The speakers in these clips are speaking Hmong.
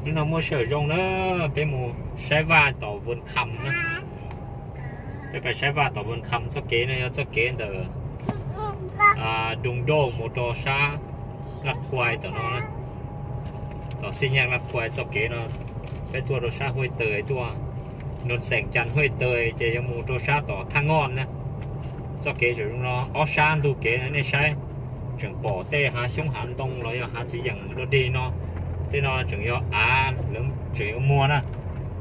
Hnub no muaj sij hawm zoo na, peb mus saib vaj tom Vân Khăm na. Peb pais saib vaj tom Vân Khăm. Txoj kev no yog txoj kev ntawm Dum Doj mus rau sab Laj Khuai tom no na. Tom Xij Nyaj Laj Khuai txoj kev no, peb tuaj rau sab Huaj Tawg tuaj, nws xeem cas Huaj Tawg ces yuav mus rau sab tom Thaj Ngoj na. Txoj kev tseem zoo no, ob sab ntug kev no nej saib, tseem pom tej hav xyoob hav ntoo los yog hav txiv yeem dog dig no. Tej no tseem yog av, lawv tseem yuav muag na.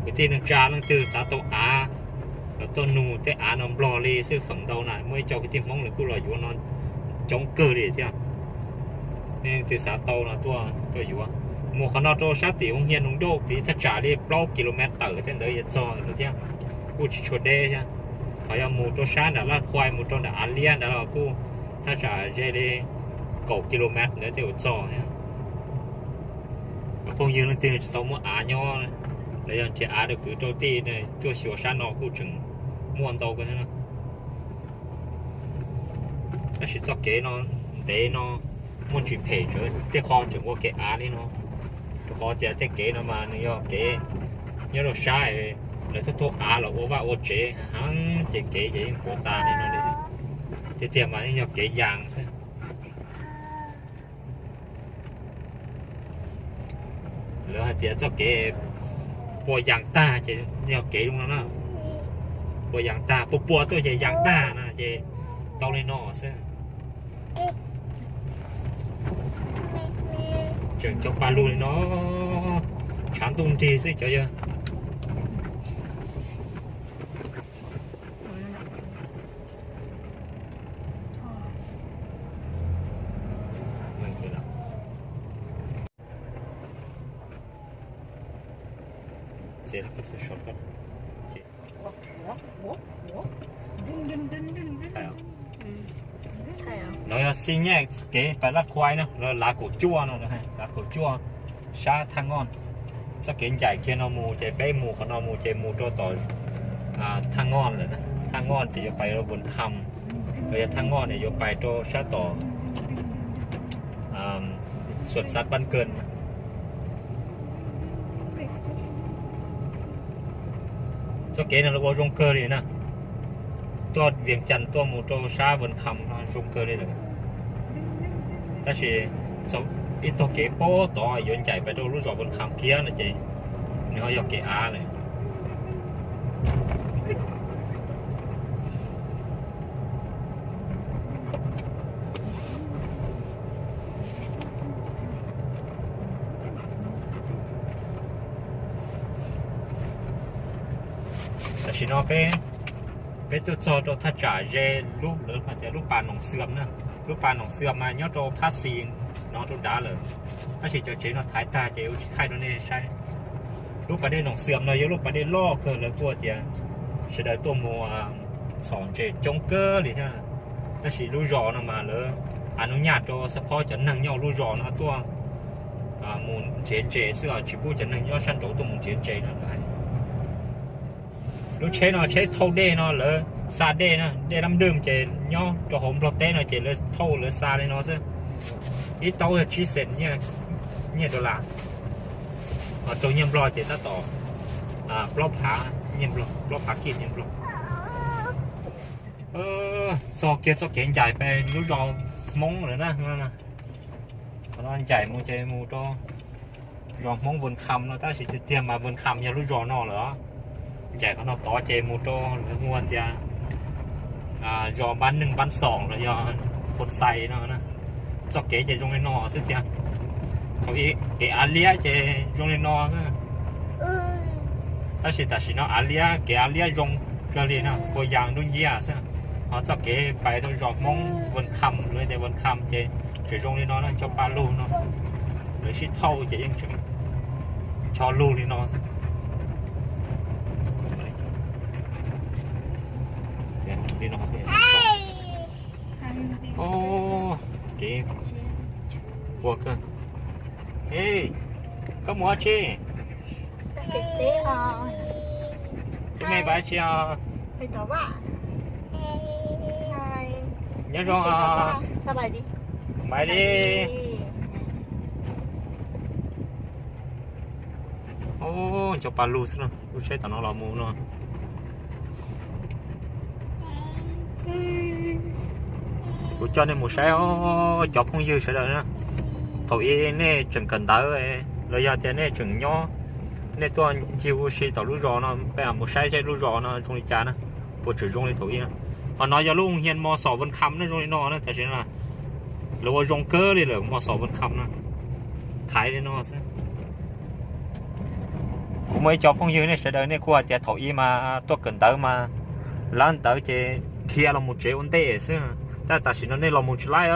Kwv tij neej tsa leej twg xav tau av los tuaj nug, tej av no Nplog li xwb feem ntau na. Muaj ib co kwv tij Hmoob lawv kuj los yuav no coob kawg li thiab. Nej leej twg xav tau no tuaj, tuaj yuav. Mus qhov no rau sab tim Hoo Hias Noo Doj tid thaj tsam li plaub kilomev tawm tej ntawd yuav txog lawm thiab. Kuj tsis tshua deb thiab. Ho yog mus rau sab nram Laj Khuai mus rau nram Av Liab nrad los kuj thaj tsam ze li kaum kilomev ntawd thiaj yuav txog thiab. Phooj ywg leej twg tsis tau muaj av nyob los yog nrhiav av rau kwv rau tij tuaj xyuas sab no kuj tseem muaj ntau kawg thiab. Tab sis txoj kev no ntev no muaj ntsis phem, tej qho tseem ua kev av li no. Rau qhov tias tej kev no mas nws yog kev nyob rau sab, lawv tuaj taug av los ua vaj ua tsev heev ces kev ces yeej puas tas li no li. Tiag tiag mas yeej yog kev yas xwb. Lawv hais tias txoj kev puas yas tag ces yog kev zoo no na. Puas yas tag, puas puas tuaj ces yas tag na ces tau li no xwb. Tseem cov pa lug li no, tshav ntuj nrig xwb cov yawg. No yog Xij Nyaj kev pais Laj Khuai na, Lav Kaum Cuaj no, Lav Kaum Cuaj sab Thaj Ngoj. Txoj kev ncaim kiag no mus ces peb mus qhov no mus ces mus rau tom Thaj Ngoj lawm. Thaj Ngoj ces yuav pais rau Vân Khăm, los yog Thaj Ngoj ne yuav pais rau sab tom Xuân Sat Ban Kơn. Txoj kev no lawv ua zoo kawg li na. Tuaj Vias Cas tuaj mus rau sab Vân Khăm no zoo kawg li lawm. Tab sis ib tog kev pab tod yuav ncaim pais rau lub zos Vân Khăm kiag no ces nws ho yog kev av lawm. Tam sim no peb, peb tuaj txog rau thaj tsam ze lub, lawv hais tias lub pas Noom Xwm na. Lub pas Noom Xwm mas nyob rau phab xis no rau nrad lawm, tab sis cov tsev no thaiv tag ces ua tsis thaij rau nej saib. Lub pas dej Noom Xwm no yog lub pas dej loj kawg, lawv kuj tias sawv daws tuaj mus txhom ntses coob kawg li thiab. Tab sis lub zos no mas lawv a nub nyaj rau xab phob cov neeg nyob lub zos no tuaj mus nrhiav ntses xwb os, tsis pub cov neeg nyob sab nraud tuaj mus nrhiav ntses no lawv hais. Lub tsheb no tsheb thauj dej no lawv xa dej na, dej Lab Dwm ces nyob rau hauv Nplog teb no ces lawv thauj lawv xa li no xwb. Ib taub yog tsib xees nyiaj dollar, ho rau nyiaj Nplog ces tab tom plaub phav, plaub phav kij nyiaj Nplog. Txog kiag txoj kev ncaim pem lub zos Hmoob lawm na. Qhov no ncaim mus ces mus rau zos Hmoob Vân Khăm no, tab sis tiag tiag mas Vân Khăm yog lub zos no lawm os. Ncaim qhov no tod ces mus rau lawv hu tias zos Npab Neej Npab Xoom los yog Phoo Xais no na. Txoj kev ces zoo li no xwb tiag. Thaum ub kev Av Liab ces zoo li no xwb. Tab sis tam sim no Av Liab, kev Av Liab zoo kawg li no, puas yas nruab nciab xwb. Ho txoj kev pais rau zos Hmoob Vân Khăm, lawv tias Vân Khăm ces tseem zoo li no na, cov pa lug no. Lawv sib thauj ces yeej tseem ncho lug li no xwb. Li no. Ov, kev puas kawg. Ej, koj mus dab tsi? Ib me pais dab tsi os? Nyob zoo os. Pais li. Os, cov pa lug xwb na, lub tsheb tom no los mus no. Kuv coj nej mus saib os cov phooj ywg sawv daws na. Thaum ub nej tseem kawm ntawv los yog tias nej tseem nyob, nej tuaj ncig ua si tom lub zos no, peb mus saib seb lub zos no zoo li cas na, puas tseem zoo li thaum ub na. Qhov no yog lub ua hias Mos Xos Vaj Kham na, zoo li no na, tam sim no lawv ua zoo kawg li lawm, Mos Xos Vaj Kham no. Thaiv li no xwb. Kuv muaj ib co phooj ywg nej sawv daws nej kuj hais tias thaum ub mas tuaj kawm ntawv mas lab ntawv ces dhia los mus tsev ua ntej xwb, tab tam sim no nej los mus tsis laib,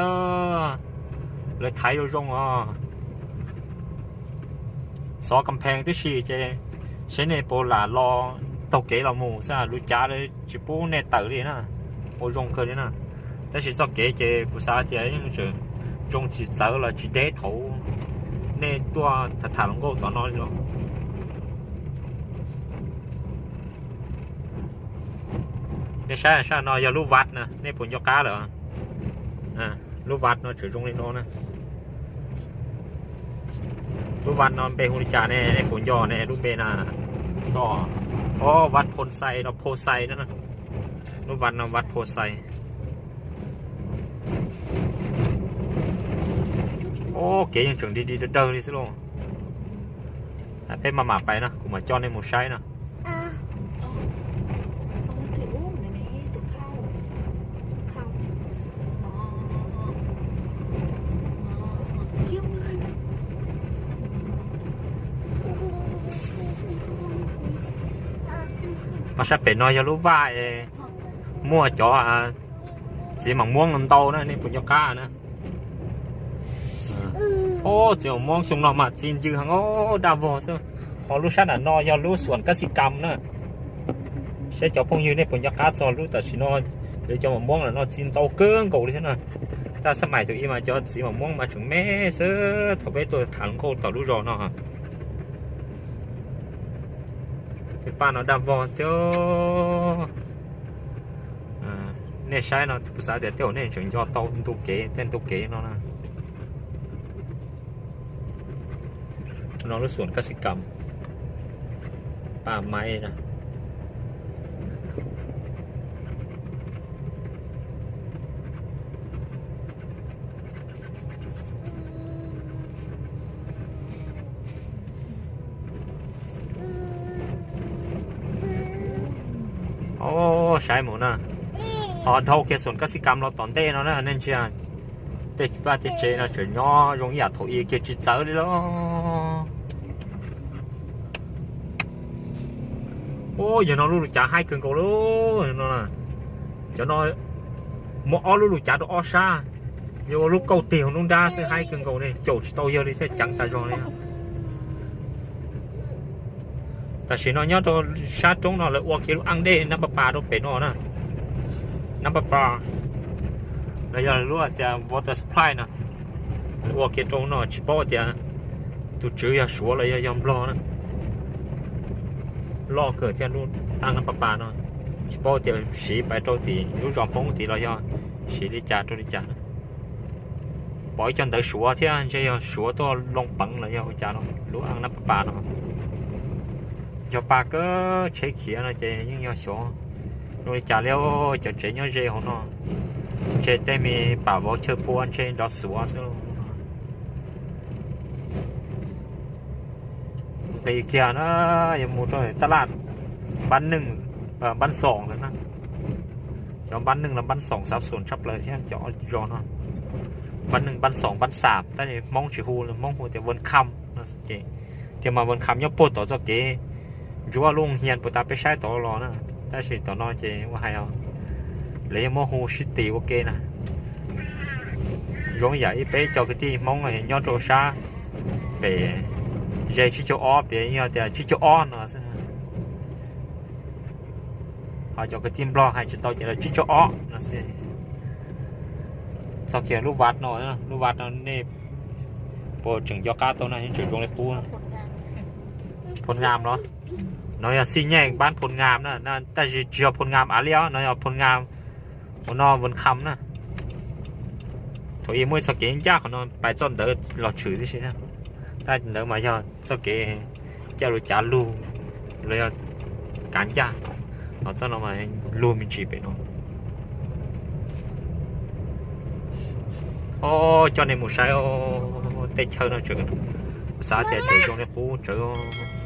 lawv thaiv zoo zoo os. Xov kam phees tib si ces seb nej puas lam los taug kev los mus xwb, lub cav lawv tsis pub nej tawm li na, ua zoo kawg li na. Tab sis txoj kev ces kuv xav tias yeej tseem zoo tsis txawv los tsis deb thaum nej tuaj tham tham hluas nkauj tom no li los. Nej saib sab no yog lub vaj na, nej puas nco qab lawm? Lub vaj no tseem zoo li no na. Lub vaj no npe hu li cas ne, nej puas nco ne lub npe na? Os, vaj Phoo Xais los Phoo Xais na. Lub vaj no vaj Phoo Xais. Os, kev yeej tseem dig dig dawg dawg li xwb lauj. Peb maj mam pais no, kuv mam coj nej mus saib no. Mas sab pem no yog lub vaj es muaj cov txiv mam muab ntau na, nej puas nco qab na? Os, txiv mam muab xyoo no mas txi ncw heev os, daj vog xwb. Ho lub sab nram no yog lub xuam kab xi kam na. Saib cov phooj ywg nej puas nco qab txog lub tam sim no, lawv cov mam muab ntawm no txi ntau kawg nkaus li thiab na. Tab xab mais thaum ub mas cov txiv mam muab mas tseem me xwb thaum peb tuaj tham hluas nkauj tom lub zos no. Tej paj no daj vog thiab. Nej saib no kuv xav tias tej zaum nej tseem nco tau ntu kev, tej ntu kev no na. No lub xuam kab xi kam, paj maiv na. Os, saib mus na, ho dhau kiag xuam kab xi kam los tom ntej no na nej ntsia. Tej vaj tej tsev no tseem nyob zoo ib yam thaum ub kiag tsis txawv li los. Os, yog no lub lub cav haib kawg nkaus li no. Cov no muaj ob lub lub cav rau ob sab, yog ua lub kauj tig hauv nruab nrab xwb, haib kawg nkaus li, caum tsis tau yawg li thiaj ceev tas zog li. Tam sim no nyob rau sab roob no lawv ua kiag lub aj dej nab pa pas rau pem no na. Nab pa pas los yog lub tias water supply no, lawv ua kiag rau no tsis paub tias tus tswv yog Suav los yog yog Nplog na. Loj kawg thiab lub aj nab pa pas no, tsis paub tias siv pais rau tim lub zos Hmoob tid los yog siv li cas rau li cas. Pom ib co ntawv Suav thiab ntshe yog Suav tuaj loo peev los yog ua cas no lub aj nab pa pas no. Yog pa kawg tsheb khiav no ces yeej yog xyov zoo li cas li. Cov tsev nyob ze hauv no ntshe tej me pam vauv chaw pua ntshe nrov xuav xwb. Nqis kiag na, yuav mus rau taj laj Npab Neej, Npab Xoos lawm na. Cov Npab Neej los Npab Xoos xav xuas tshaj plaws thiab cov zos no. Npab Neej, Npab Xoos, Npab Xam, tab sis Hmoob tsis hu, Hmoob hu tias Vaj Kham no ces, tiag mas Vaj Kham nyob puag tom txoj kev ntsuab lub hias puag ta peb saib tod los na. Tab sis tom no ces ua hais os, lawv yeej muab hu sib tis ua ke na. Zoo yam ib peb cov kwv tij Hmoob nyob rau sab pem ze tsib caug ob pem yog tias tsib caug ob no xwb. Ho cov kwv tij Nplog hais tsis tau ces lawv tsib caug ob no xwb. Txog kiag lub vaj no, lub vaj no nej puas tseem nco qab tau na, yeej tseem zoo li qub. Phoo Ngam los? No yog Xij Nyeej Npab Phoo Ngam na, tab sis tsis yog Phoo Ngam Av Liab, no yog Phoo Ngam ua no Vaj Kham na. Thaum ub muaj ib txoj kev ncaj qhov no pais txoj ntawd los tshwm tib si. Tab ntawd mas yog txoj kev coj lug cav lug los yog kav ncaj. Ho txoj no mas lug me ntsis pem no. Os, coj nej mus saib os, tej chaw no tseem, xav tias tseem zoo li qub tsawv os.